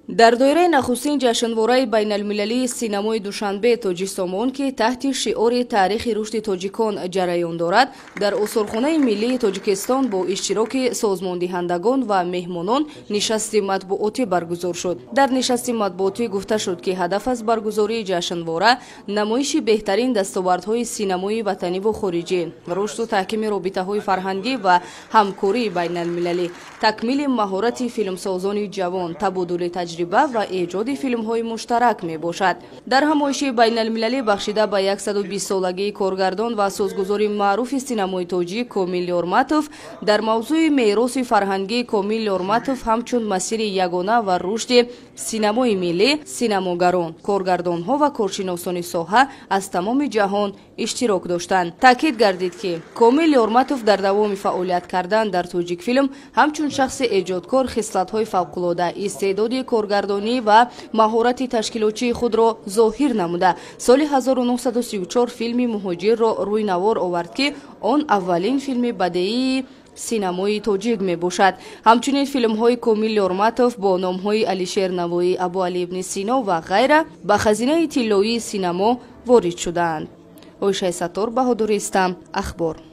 Дар доираи нахустин ҷашнвораи байналмилалии синамои Душанбе Тоҷисомон, ки таҳти шиори таърихи рушди тоҷикон ҷараён дорад, дар осорхонаи миллии Тоҷикистон бо иштироки созмондиҳандагон ва меҳмонон нишасти матбуотӣ баргузор шуд. Дар нишасти матбуотӣ гуфта шуд, ки ҳадаф аз баргузории ҷашнвора намоиши беҳтарин дастовардҳои синамои ватаниву хориҷӣ, рушду таҳкими робитаҳои фарҳангӣ ва ҳамкории байналмилалӣ, такмили маҳорати филмсозони ҷавон, табодули таҷриба ва эҷоди филмҳои муштарак мебошад. Дар ҳамоиши байналмилалӣ, бахшида ба 120-солагии коргардон ва асосгузори маъруфи синамои тоҷик Комил Ёрматов, дар мавзӯи мероси фарҳангии Комил Ёрматов ҳамчун масири ягона ва рушди синамои миллӣ, синамогарон, коргардонҳо ва коршиносони соҳа аз тамоми ҷаҳон иштирок доштанд. Таъкид гардид, ки Комил Ёрматов дар давоми фаъолият кардан дар Тоҷикфилм ҳамчун шахси эҷодкор хислатҳои фавқулода, истеъдоди коргардонӣ ва маҳорати ташкилотчии худро зоҳир намуда, соли 1934 филми «Муҳоҷирро» рӯи навор овард, ки он аввалин филми бадеии синамои тоҷик мебошад. Ҳамчунин филмҳои Комил Ёрматов бо номҳои Алишер Навоӣ, Абуалӣ ибни Сино ва ғайра ба хазинаи тиллоии синамо ворид шудаанд. Ойшаи Саттор, Баҳодури Истам, Ахбор.